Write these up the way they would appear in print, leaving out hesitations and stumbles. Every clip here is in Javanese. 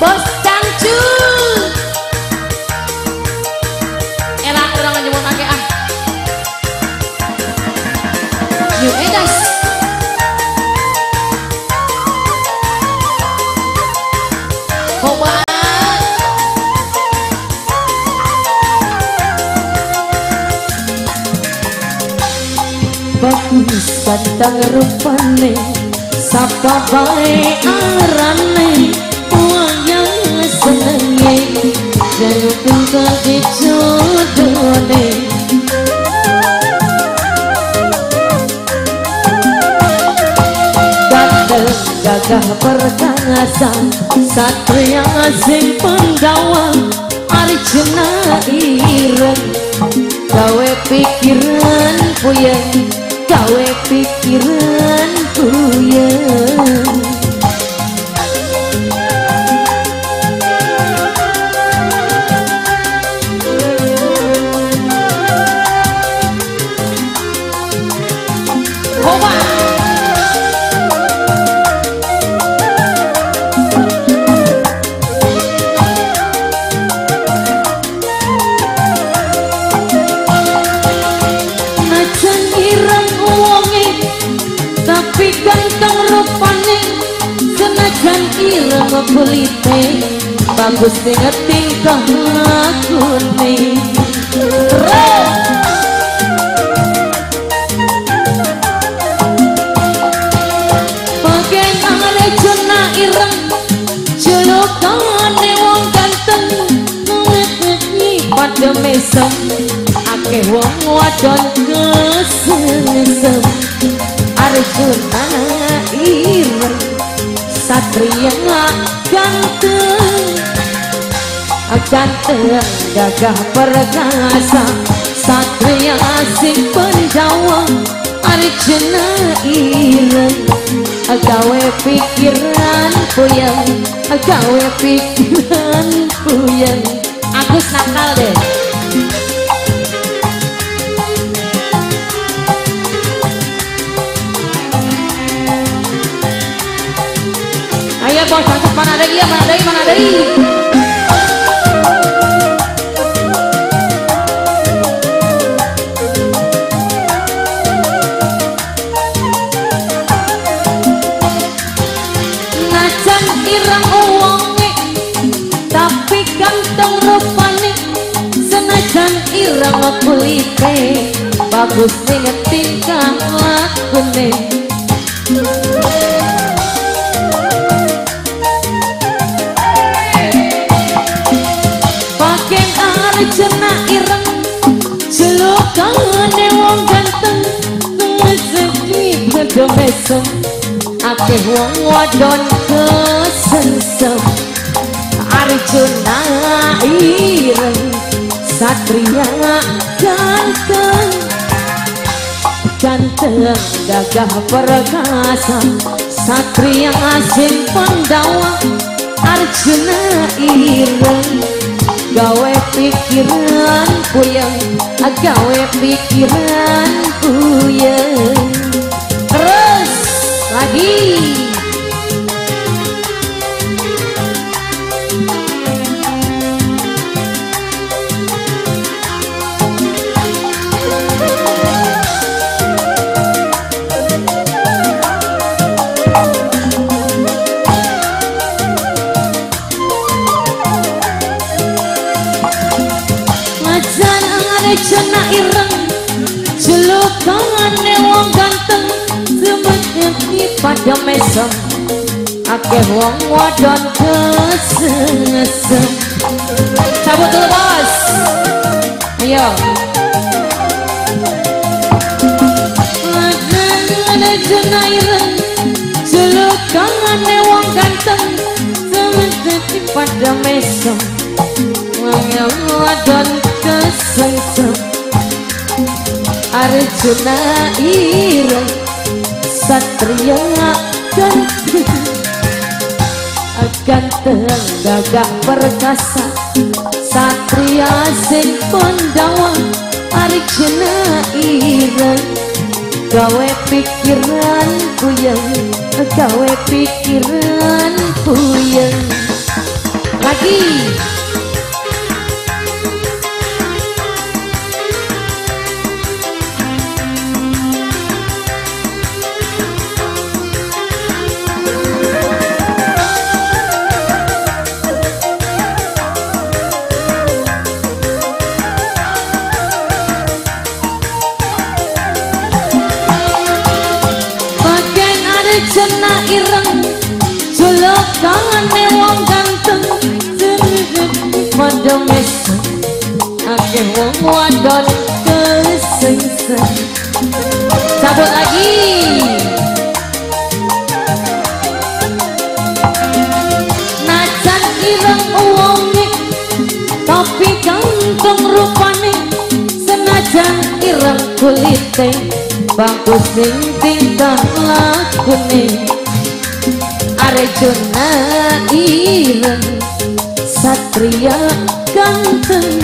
Bos Cangcul. Elah urang nyebutake ah. New Edas. Obat. Bagus ganteng rupane, sapa bae arane, wayang senenge, jaluk pinta dijodone. Ganteng gagah perkasa, satria sing penggawa, Arjuna ireng, gawe pikiran puyeng, gawe pikiran puyeng. Tapi ganteng rupane, senajan ireng kulite, bagus sing tingkah lakune. Bagen Arjuna ireng, julukane wong ganteng, ngeteki padha mesem, akeh wong wadon kesengsem. Arjuna ireng, satria ganteng, ganteng gagah perkasa, satria sing penjawa. Arjuna ireng, gawe pikiran puyeng, gawe pikiran puyeng. Agus nakal deh. Ayo bos, cocok mana ada iya, mana ada mana ada. Najan ireng wonge, tapi ganteng rupane, senajan ireng kulite, bagus ning tingkah lakune. Arjuna ireng, julukane wong ganteng, rezeki padha mesem, akeh wong wadon kesengsem. Arjuna ireng, satria ganteng, ganteng gagah perkasa, satria sing penggawa. Arjuna ireng, gawe pikiran puyeng, gawe pikiran puyeng. Terus lagi. Arjuna ireng, julukane wong ganteng, semeteki pada mesem, akeh wong wadon kesengsem. Cabut dulu bos. Ayo. Arjuna ireng, julukane wong ganteng, semeteki pada mesem, wong wadon kesengsem. Arjuna ireng, satria ganteng, ganteng gagah perkasa, satria sing penggawa. Arjuna ireng, gawe pikiran puyeng, gawe pikiran puyeng. lagi. Arjuna ireng julukane wong ganteng padha mesem akeh wong wadon kesengsem. Cabut lagi. Najan ireng wonge tapi ganteng rupane, senajan ireng kulite bagus sing tingkah lakune. Arjuna ireng satria ganteng,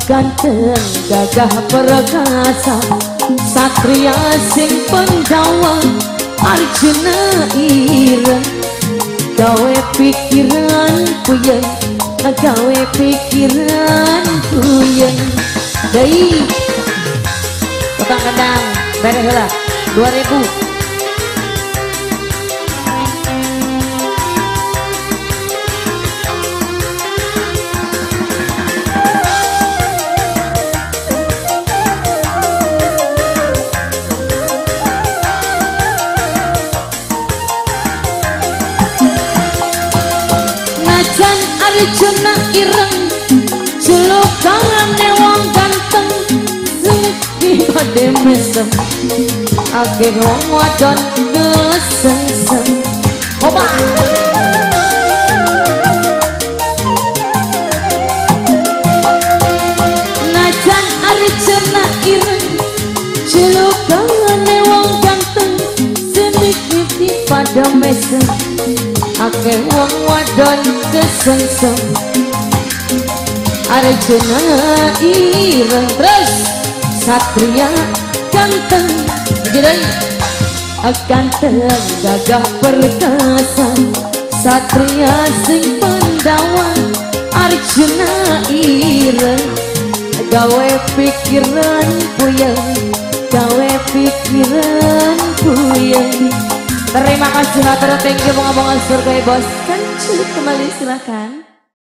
ganteng gagah perkasa, satria sing penggawa. Arjuna ireng gawe pikiran puyeng, gawe pikiran puyeng. Deui tukang kendang bere heula 2000. Najan Arjuna ireng julukane wong ganteng padhe mesem akeh wong wadon kesengsem. Opa. Najan Arjuna ireng julukane wong ganteng sedikit padha mesem akeh wong wadon kesengsem. Arjuna ireng terus satria ganteng, jadi ganteng gagah perkasa, satria sing pendawa. Arjuna ireng gawe pikiran puyeng, gawe pikiran puyeng. Terima kasih matur, thank you bunga-bunga surga bos. Kancut kembali silakan.